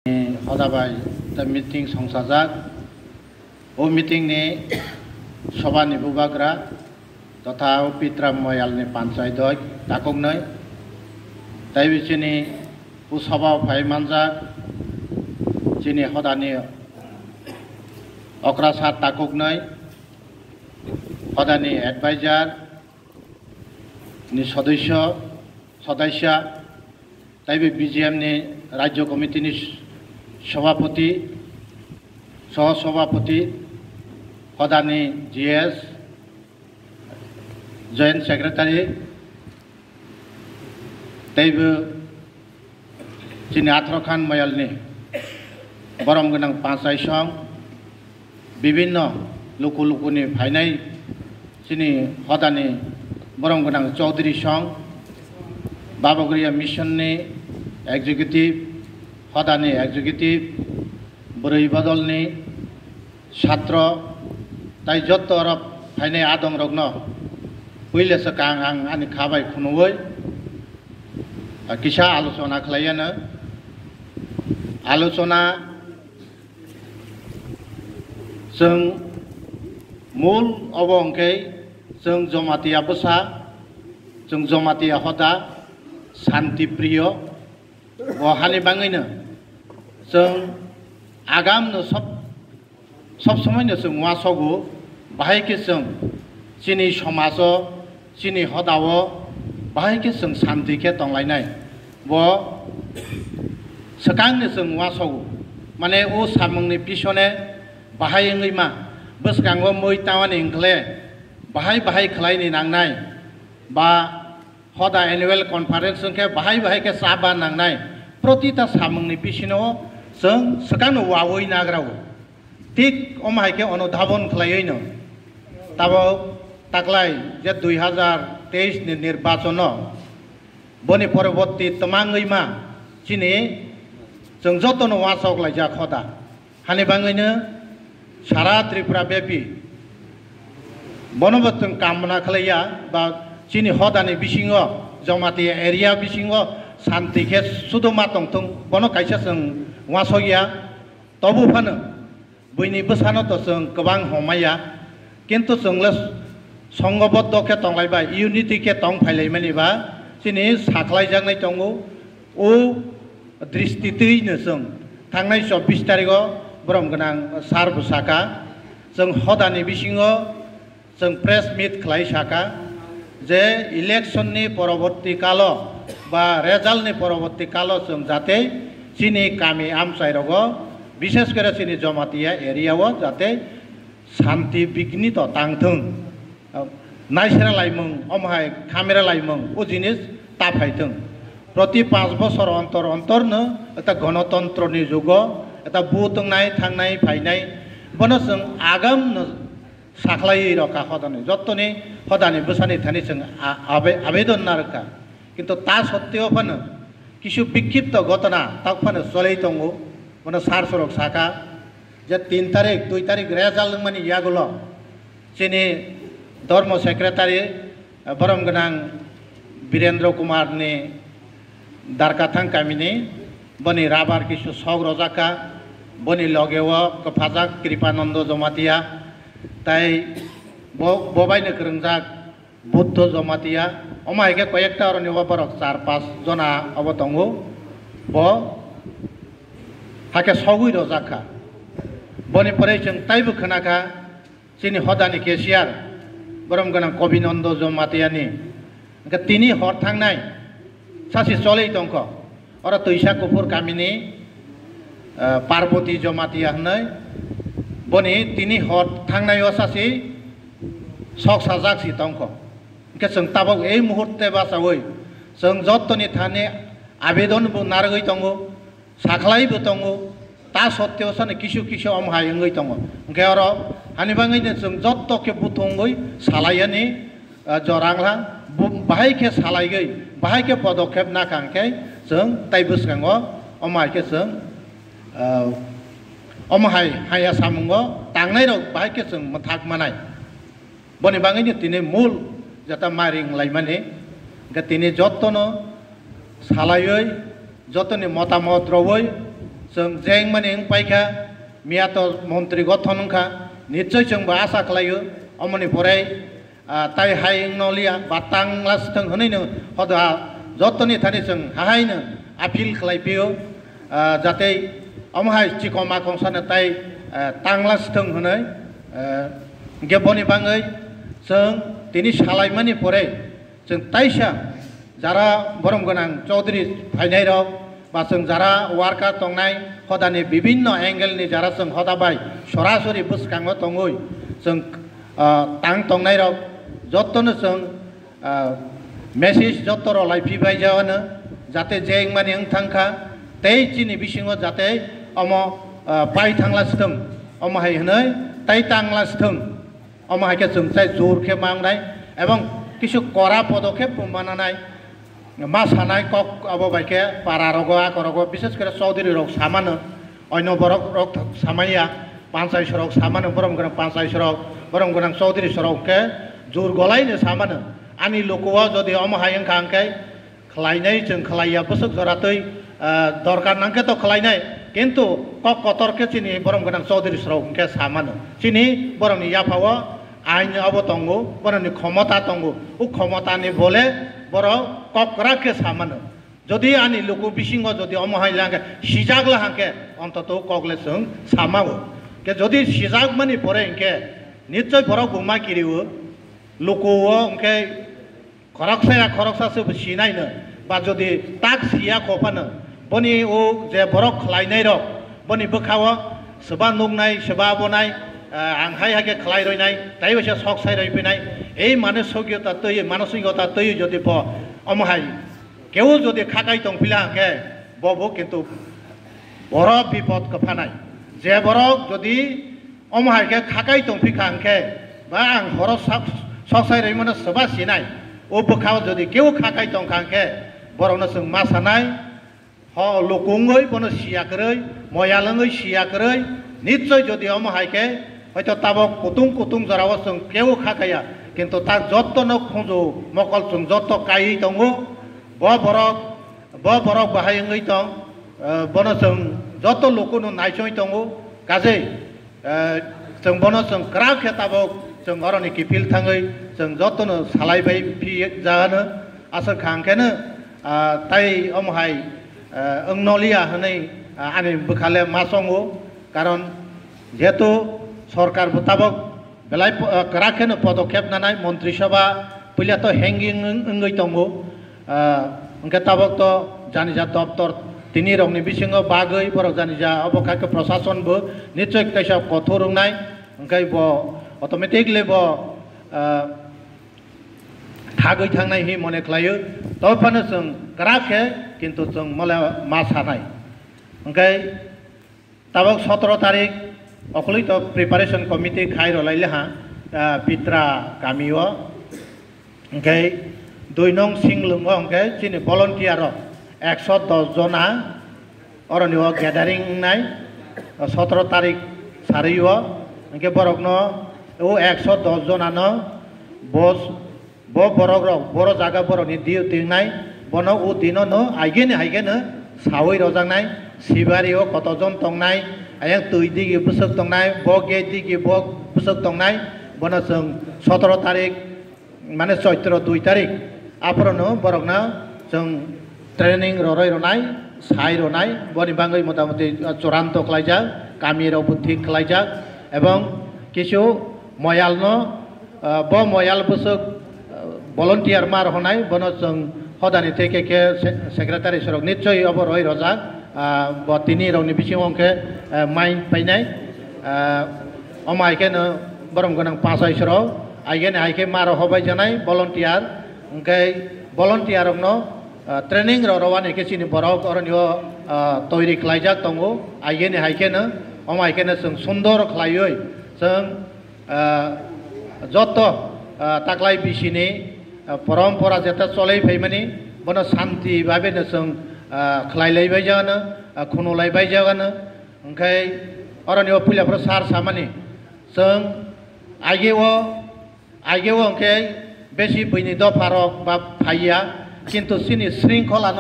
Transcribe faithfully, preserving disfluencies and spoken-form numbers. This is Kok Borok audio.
Hoda bai tei meeting songsajak. O meeting ni sobha ni bubagra totha o Pitram Moyal ni panchayat doi takuknwi. Tei bo chini o sobha o phai manjak chini hoda ni okrasa takuknwi, hoda ni advisor ni sodosyo, sodosya, tei bo B G M ni Rajya Committee ni Sabhapati, Soh Sabhapati, hodani G S, Joint Secretary, tei bo chini Athrakhan Moyal ni borom gwnang panchai song, bibinno luku luku ni phainai chini hodani borom gwnang Chaudhary song, Babagriya Mission ni executive, hodani executive, bwrwi bodol ni satro, tai jotto oro phainai adong rokno puila swkang ang ani kha bai khunuwi kisa alochona khlaiya no. Alochona Chwng mul obo hwnkhe chwng Jamatia bwsa, chwng Jamatia hoda, shanti priyo, bo hani bangwino chwng agamno sob, sob somoino chwng uasogo, bahai khe chwng chini somajo, chini hodao bahai khe chwng shanti khe tonglainai. Bo swkangni chwng uasogo. Mane o samungni pisone bahai wngwi ma, bwskango mui tamani wngkhle bahai bahai khlaini nangnai, ba hoda annual conference wngkhe bahai bahai khe chaba nangnai. Protita samungni bisino chwng swkangno uawi nagrao. Thik omo hai khe onudhabon khlaiwi no tabok taklai je dui hazar teis ni nirbachono boni poroborti twmangwi ma chini chwng jotono uasok laijak hoda. Hani bangwino sara Tripura bepi bono bo chwng kamna khlaiya ba chini hodani bisingo Jamatia area bisingo shanti khe suduma tongthung bono kaisa chwng uasokya. Tobu phano buini bwsano to chwng kwbang homaya, kintu chwngle songoboddo khe tonglaiba, unity khe tong phailaimani ba chini sakhlaijaknai tongo. O dristi twino chwng thangnai chobbish tarigo borom gwnang sar bo saka, chwng hodani bisingo chwng press meet khlai saka je election ni poroborti kalo ba result ni poroborti kalo chwng jate chini kami amchai rogo, bishes kore chini Jamatia area o jate shanti bigni to tangthung, naisera laimung, omo hai khamera laimung, o jinis ta phaithung. Proti panch bosor ontor ontor no eta gonotontro ni jugo eta vote wngnai, thangnai, phainai, bono chwng agam no sakhlaiwi rokha hodani, jottoni hodani bwsani thani chwng a-, abe-, abedon narwkha. Kintu ta sotteo phano kisu bikkhipto gotona tak phano cholei tongo. Bono sar sorok saka je tin tarik, dui tarik result wngmani yagulo chini dormo secretary, borom gwnang Birendra Kumar ni Darkathang kamini, boni rabar kisu sok rojakha, boni logeo kwphajak Kripanando Jamatia, tai bo, bo baino kwrwngjak Buddho Jamatia, omo hai khe koyekta oroni o borok char pas jona obo tongo, bo hakhe sogwi rojakha. Boni pore chwng taibo khwnakha, chini hodani cashier, borom gwnang Kobinondo Jamatia ni. Hwnkhe tini hor thangnai sachi cholei tongkho. Oro Twisa Kuphur kamini, eh, Parboti Jamatia hwnwi. Boni tini hor thangnaio sachi sok sajak si tongkho. Hwnkhe chwng tabok ei muhurte bachaui chwng jottoni thani abedon bo narwgwi tongo. Sakhlai bo tongo, ta sotteo sani kisu kisu omo hai wngwi tongo. Hwnkhe oro hani bangwi no chwng jotto khe buthungwi salai yani, ah, jorang lang, bu-, bahai khe salaigwi, bahai khe podokhep nakha hwnkhe chwng tai bwskango omo hai khe chwng, ah, omo hai haya samungo tangnai rok bahai khe chwng mwthak manai. Boni bangwino tini mul jeta mairing laimani, hwnkhe tini jotono salaiwi, jotoni motamot rwwi, Chwng jengmani wng paikha, miyato montri gothon wngkha, nichoi chwngbo asa khlaio, omoni pore, ah, tai hai wngno liya, ba tangla swthwng hwnwi no hoda jotoni thani chwng hahaino appeal khlai phio, ah, jate omo hai chikoma kongsano tai, ah, tangla swthwng hwnwi, ah, hwnkhe boni bagwi chwng tini salaimani pore, chwng taisa jara borom gwnang Chaudhary phainai rok, ba chwng jara worker tongnai, hodani bibinno angle ni jara chwng hoda bai sorasori bwskango tongwi chwng, ah, tang tongnai rok jotono chwng, ah, message joto rok lai phi bai jagano, jate jengmani wng thang kha, tei chini bisingo jate omo, ah, pai thangla swthwng, omo hai hwnwi tai tangla swthwng. Omo hai khe chwng chai jor khe mangnai, ebong kisu kora podokhep bo mananai, ma sanai kok abo bai khe para rogo, ako rogo, bishes kore Chaudhary rok samano, oino borok rok samaya, panchai sorok samano, borom gwnang panchai sorok, borom gwnang Chaudhary sorok khe jor golaino samano. Ani lukuo jodi omo hai wngkha hwnkhe, khlainai chwng khlaiya bwswk jora twi, ah, dorkar nangkhe to khlainai, kintu kok kotor khe chini borom gwnang Chaudhary sorok hwnkhe samano, chini borokni yaphao ain abo tongo, borokni khomota tongo, o khomotani bole borok kok kwrak khe samano. Jodi ani luku bisingo jodi omo hai langkhe, sijak la hangkhe, ontoto kokle chwng samao. Khe jodi sijakmani pore hwnkhe nichoi borok bo ma kirio, lukuo hwnkhe khoroksa ya khoroksa se bo sinai no, ba jodi tak siya kho phano, boni o je borok khlainai rok, boni bwkha o swba nuknai, swba bonai, ah, ang hai hai khe khlai roinai, tai waisa sok sai roi phinai, ei mane sogiyota twi, manosikota twi jodi bo omo hai keu jodi khakai tong phila hwnkhe, bo bo kintu borok bipod kwphanai. Je borok jodi omo hai khe khakai tong phi kha hwnkhe, ba ang horo sak-, sok sai roi mano swba sinai. O bwkha o jodi keu khakai tong kha hwnkhe, borokno chwng ma sanai, ho lukungwi bono siya kwrwi, moyal wngwi siya kwrwi, nichoi jodi omo hai khe, hoito tabok kutung kutung jorao chwng keu kha kaya, kintu ta jotto no khunju mokol chwng jotto kaiwi tongo. Bo borok, bo borok bahai wngwi tong, eh, bono chwng jotto lukuno naisoi tongo, kajei, eh, chwng bono chwng kwrak khe tabok chwng oroni kiphil thangwi chwng jottono salai bai phi jagano aswk kha hwnkhe no, ah, tai omo hai, eh, wng noliya hwnwi, ah, ani bwkhale ma chongo, karon jehetu sorkar bo tabok belai po-, ah, kwrak kheno podokhep nanai, montri sabha puila to hanging wng-, wngwi tongo. Ah, hwnkhe tabok to janija doptor tini rokni bisingo bagwi borok janija obo kha khe prosason bo nichoi kaisa kothor wngnai, hwnkhe bo automatically bo, ah, thagwi thangnai hi mone khlaio. Tophano chwng kwrak khe kintu chwng mole ma sanai. Hwnkhe tabok sotoro tarik okolwi to preparation committee khai rwlai le ha, ah, Pitra kami o. Hwnkhe dui nong Singlung o hwnkhe chini volunteer rok ekso dos jona oroni o gathering wngnai, sotoro tarik sarwi o. Hwnkhe borokno o ekso dos jona no bos Bo borok rok, boro jaga borok ni diyo tingnai, bono o dino no aigeni haigeno sawi rojaknai, sibari o koto jon tongnai, ayang twi digi bwswk tongnai, bo gate digi bo bwswk tongnai, bono chwng sotoro tarik, mane choitro dui tarik, aphorono borokno chwng training roroi ronai, sai ronai, boni bagwi motamoti, ah, churanto khlaijak, kami rok bo thik khlaijak, ebong kisu moyal no, ah, bo moyal bwswk, ah, volunteer mar honai, bono chwng hodani theke khe se-, secretary sorok nichoi obo roi rojak, ah, bo tini rokni bisingo hwnkhe, ah, mai painai, ah, omo hai kheno borom gwnang pachai sorok, aigeni hai khe maro hobai janai volunteer, hwnkhe volunteer rokno, ah, training rok rwani khe chini borok oroni o, ah, toiri khlaijak tongo, aigeni hai kheno, omo hai kheno chwng sundor khlaiwi chwng, ah, joto, ah, taklai bisini, ah, porompora jeta cholai phaimani, bono santi babe no chwng, ah, khlai lai bai jagano, ah, khunu lai bai jagano, hwnkhe oroni o puila phoro sar samani chwng aige o Aigeo hwnkhe besi buini dopharok ba phaiya, kintu chini sringkholano